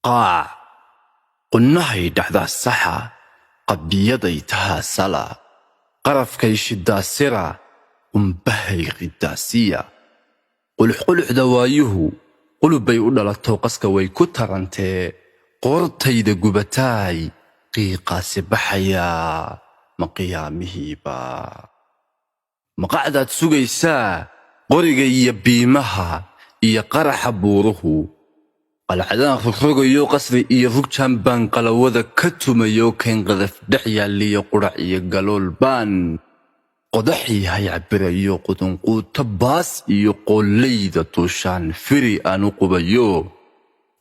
Qaac qunnahay dhacdaa saxa, qabiyaday tahaa sala, qarafkay shiddaa sira, qumbahay riddaasiya. Quluxquluxda waayuhu qulubbay u dhalato, qaska way ku tarantee. Qoortayda gubataay, qiiqaasi baxayaa ma qiyaamihiiba? Maqacdaad sugaysaa qoriga iyo biimaha iyo qaraxa buuruhu? Qalcadaan rogrogayo, qasri iyo rugjaan baan qalawada ka tumayo, kayn qadaf dhex yaalliyo qudhac iyo galool baan qodax yahay cabirayo, qudunquuto baas iyo qoollayda duushaan firi aan u qubayo,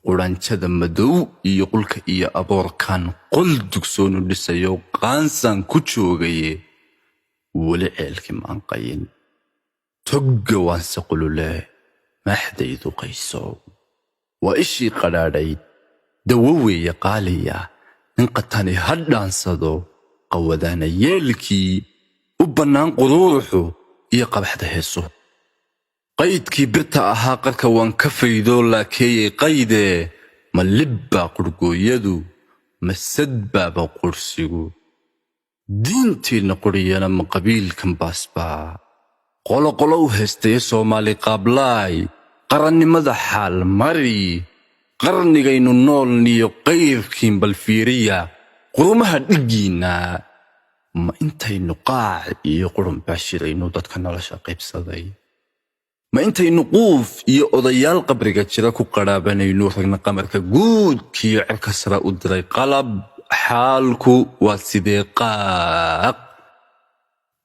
qudhanjada madow iyo qulka iyo aboorkaan qol dugsoonu dhisayo, qaansaan ku joogaye weli ceelkii maanqayin. Togga waanse qulule maaxdaydu qayso, waa ishii qadhaadhayd, dawo weeye qaaliya. Nin qatani ha dhaansado, qawadaana yeelkii u bannaan quruuruxu iyo qabaxda heeso. Qaydkii birta ahaa qarka waan ka faydoo laakeeyey qaydee. Ma libbaa qurgooyadu, ma sad baaba qursigu? Diintiinna quriyana ma qabiilkan baasbaa? Qoloqolo u haystaye Soomaali qaablaay, qarannimada xaal mari. Qarnigaynu noolniyo qayrkiin bal fiiriya, qurumaha dhiggiinna. Ma intaynu qaac iyo qurun baashiraynu dadka nolosha qaybsaday? Ma intaynu quuf iyo odayaal qabriga jira ku qadhaabanaynu ragna qamarka guudkiyo cirka sare u diray qalab? Xaalku waa sidee? Qaaq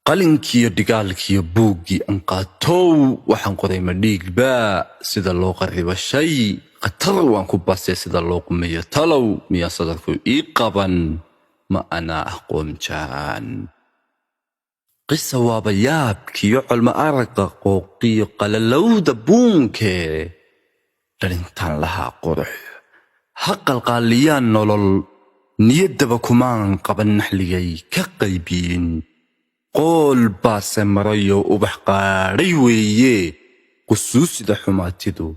qalinkiiyo dhigaalkiiyo buuggii anqaatow, waxaan qoray ma dhiigbaa? Sida loo qarribo shay khatar waan ku basay, sida loo qumeeyo talow miyaa sadarku ii qaban? Ma anaa ah qoomjaan? Qisa waaba yaabkiyo colma aragga qooqiyo qalalowda buunkee. Dhalintaan lahaa qurux ha qalqaaliyaan nolol, niyaddaba kumaan qaban naxligay ka qaybiyeen. Qool baase marayoo ubax qaadhay weeye qusuusida xumaatidu.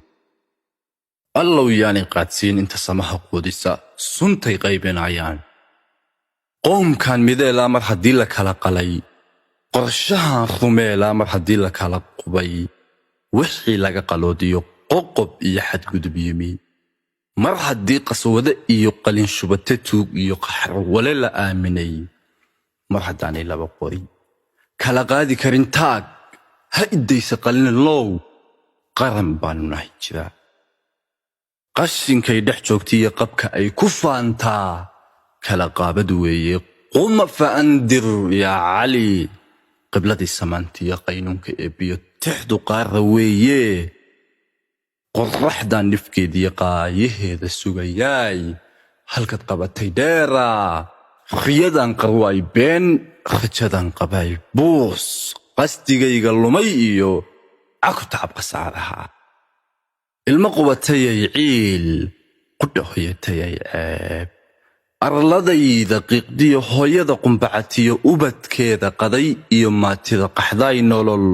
Allow yaanay qaadsiin inta samaha quudisa suntay qaybinayaan. Qoomkan mideelaa mar haddii la kala qalay, qorshahan rumeelaa mar haddii la kala qubay, wixii laga qaloodiyo qoqob iyo xadgudub yimi, mar haddii qaswade iyo qalinshubate tuug iyo qaxarwale la aaminay, mar haddaanay laba qori kala qaadi karin taag, ha iddaysa qalinlow, qaran baanu nahay jira. Qashinkay dhex joogtaiyo qabka ay ku faantaa kala qaabad weeye. Quma fa andir yaa Cali, qibladii samaantiyo qaynuunka eebbiyo tixdu qaara weeye. Qorraxdan dhifkeediyo qaayaheeda sugayaay, halkaad qabatay dheera. Riyadan qarwaay been, rajadan qabaay buus, qasdigayga lumay iyo caku tacab khasaaraha. Ilmo qubatayay ciil, qudha hoyatayay ceeb. Arladayda qiiqdiyo hooyada qumbacatiyo ubadkeeda qaday iyo maatida qaxdaay nolol.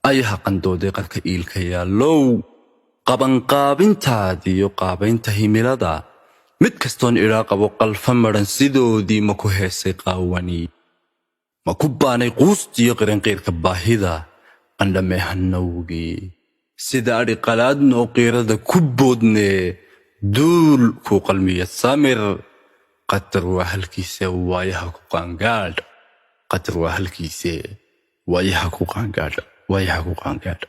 Ayaha qandooday qarka iilka yaallow, qabanqaabintaadiyo qaabaynta himilada, mid kastoon idhaa qabo qalfa madhan sidoodii. Ma ku heesay qaawani? Ma ku baanay quustiyo qiranqiirka baahida qandhameehanowgii? Sida adhi qalaadnoo qiirada ku boodnee, duul kuu qalmiya samir. Qatar waa halkiise waayaha ku qaangaadh. Qatar waa halkiise waayaha ku qaangaadh, waayaha ku qaangaadh.